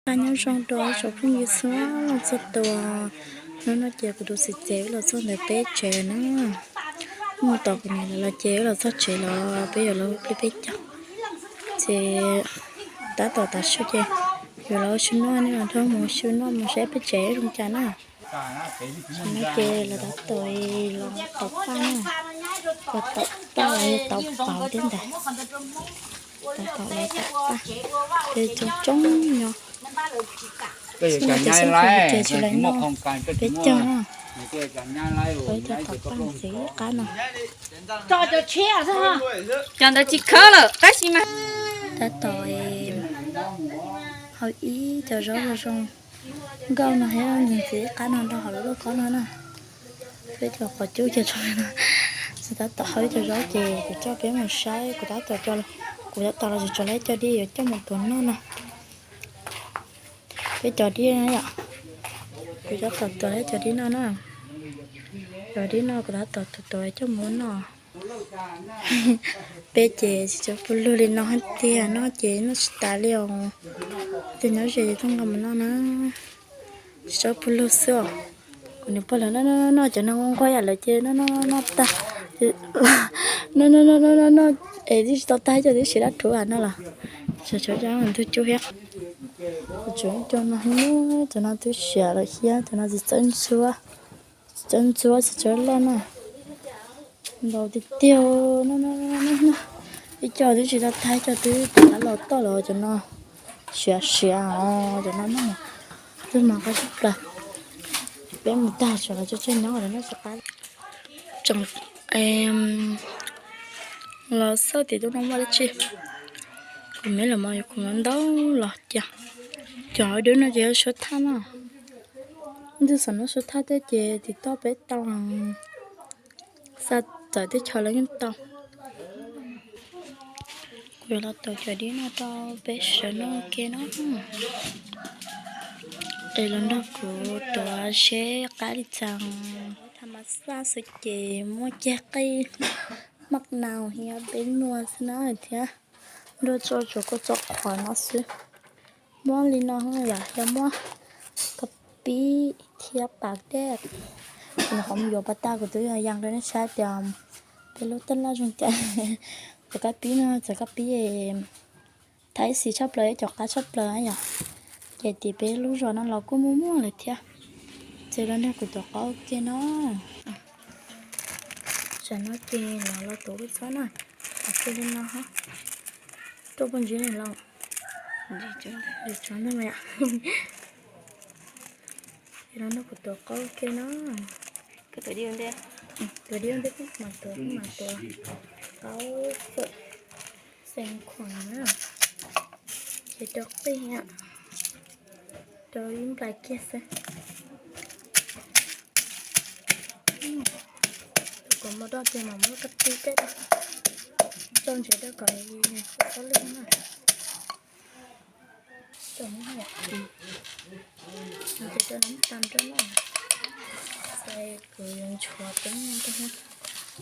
Nyob zoo rau tsoom phooj ywg txhua leej txhua tus. Hnub no ces kuv tus txiv tsev wb los txog ntawm peb tsev lawm na. Mus tom kuv niam lawv los ces wb los txog tsev los peb yuav los ua pliaj peb caug. Ces tab tom tav su ces yuav los ua su noj ne, los nrog mus ua su noj mus saib peb tsev zoo cas na. Tam no ces lawv tab tom los tau paj na, los tau paj los yog tau pauv thiab ntag. Tab tom los tau paj, ces coob coob nyob. Xwb no ces xeeb tsis lawv noj peb caug na. Peb tau tau paj ntxiv qab no. Cov ntawd tsis khawb lawm tab sis mas tab tom hau ib co zaub zoo zoo nkauj no thiab ntxiv ntxiv qab no rau hauv lub lauj kaub no na. Peb cov qos cub cov tso no, tab tom hau ib co zaub ces kuv coj peb mus saib, kuv tab tom, kuv tab tom los tsuas tso lawv cov dib yuav coj mus tuav noj no. Peb cov dib no yom, kuv tab tom tuav lawv cov dib noj na. Cov dib no kuv tab tom tuav tuav coj mus ua noj. Peb ces tsis tso pub lug li no hab tiag, noj ces noj tsis tas li os. Tus nyob ze ces tuaj nqa mus noj na. Tsis tso pub lug xwb os. Kuv niam pog lawv noj noj noj cov no nquag nquag yam lawv ces noj noj noj tag, noj noj noj noj noj es twb tsis tau tag cov twb siav dab rhuv no los. Tsuas tsuas cov ntug cub thiab. Kuv tsuas cov no, cov no twb siav lawm thiab, cov no tsis txawb ntxuab, tsis txawb ntxuab tsis txawb loj na. Ntau tiag tiag, ib co twb tsis tau tag, ib co twb rov qab los toj los cov no. Siav siav os cov no na. Twb mas qab tshaj plaws. Peb mus tag tsuas los tsuag tsuag nyob lawm no tsis qab. Tseem los xauj tim tus no muaj dab tsi. Kuv me los mas yuav khoom los ntau los cas. Cov dub no ces yog suab thaj na. Ntxwg xom no suab thaj thiab ces tim toj peb tau xa txawv teb chaws los yeej tau. Kuv yuav los tuav cov dib no rau peb sawv noj ua ke no. Es los nrog kuv tuav seb qab li cas. Tha mas xaj xwb ces muaj cag qij maj nau thiab peb nuaj xwb na thiab. Nrog tso tsuav kua txob qhuav no xwb. Muab li no yom, yog muab kab pib thiab pas dej. Nws qhov mus yuav pas tag kuv twb yog yaa rau nej saib tias peb lub taj laj zoo cas. Cov kab pib no txawm kab pib thaib xis tshaj plaws, cov qab tshaj plaws yom. Ces tim peb lub zos no los kuj muaj muaj lawm thiab. Ces los nrog kuv tuav qaub ua ke no. Tam no ces los los tuav kua txob na, tuav kiag li no, tuaj poj ntsis los, tov ntag. Ces los nrog kuv tuav qaub ua ke no. Tuav dib ua ntej, tuav dib ua ntej, kuv mam tuav, kuv mam tuav qaub fawm xeev khuam na. Ces rau qij, rau ib nplais kiag xwb. Kom muaj doj tiag mas muab kab pib tej, tso ntsev rau kom nws txhob lwj na. Tso nws ces rau nws tas rau na. Ces kuv yuav nchuav teeb no rau,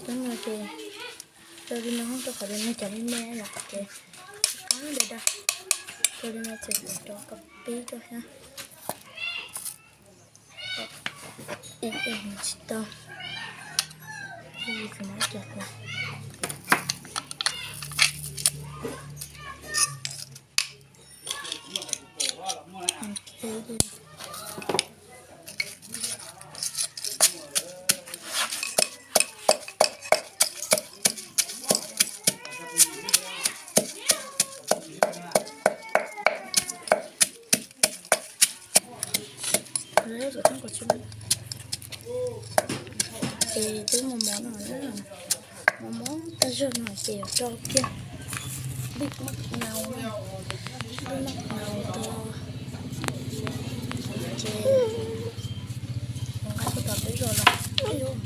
teeb no ces rau li no rau qhov tias nws cov me me lawm ces qab dav dav. Rau li no ces kuv rau kab pib rau thiab. Ib eg tsis tau, ib eg tsis tau. Ces twb mos mos no na, mos mos tag zog no ces yuav rau kiag lub maj nau, lub maj nau rau. Ces nqa tuaj tom peb zos los, ib lub,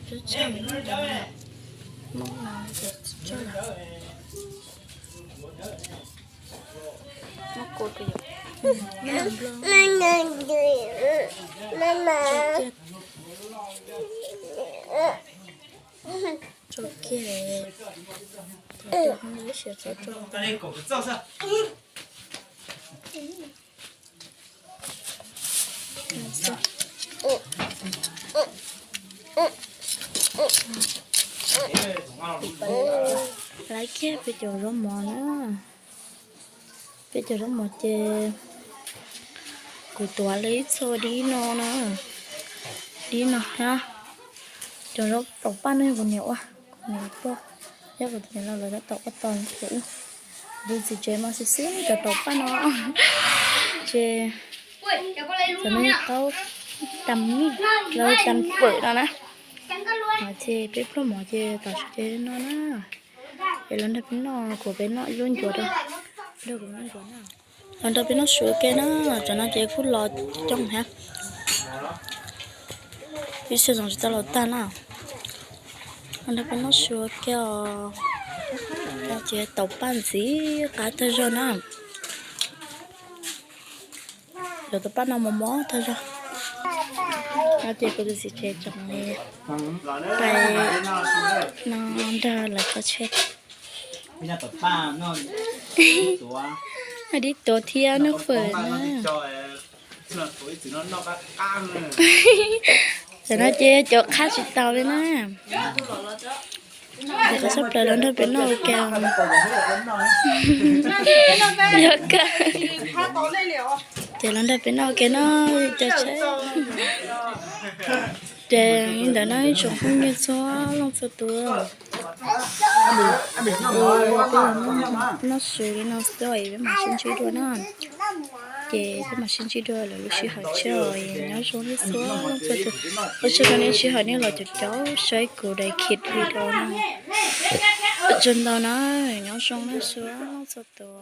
tsis tshaj, maj nau ces tsis tshaj. Tso kiag. Cov cov ib siav txhob tso. Lawv kiag peb cov zaub mov na. Peb cov zaub mov ces kuv tuav lawv ib txhia dib no na. Dib no na. Cov zaub taum paj no yog kuv niam ua, kuv niam pog, thiab kuv tus niam laus lawv tab tom ua tau ces ib, kuv tus txiv tsev mas xwb xwb cov taum paj no. Ces cov no yog qaub tas mib, lawv tas pawm no na. Ces peb pluaj mov ces tam sim ces no na. Es los nrog peb noj, kuv peb noj ib lub ncuav rau, nrog kuv noj ncuav na. Los nrog peb noj su ua ke na, cov no ces kuj los coob thiab. Ib xyoo zoo tsis tau los tag na. Los nrog peb noj su ua ke os. No ces taum paj ntxiv qab tag zog na. Cov taum paj no mos mos tag zog. No ces kuv tus txiv tsev tseem li pais no nrog lawv kho tsheb. Dib tuav thiab noj fawm na. Tam no ces cov qab tsis taus li na. Ces qhov tshaj plaws los nrog peb noj ua ke. Yog kawg. Ces los nrog peb noj ua ke no, cov tsheb. Ces li ntawd no ib tsoom phooj ywg txhua leej txhua tus, peb los noj su li no xwb es peb mam sib ntsib dua na. Ces peb mam sib ntsib dua lwm lub sij hawm tshiab os. Nyob zoo nej txhua leej txhua tus, ua tsaug rau nej sij hawm nej los caum caum saib kuv daim khiv video no. Ua tsaug ntau na, nyob zoo nej txhua leej txhua tus.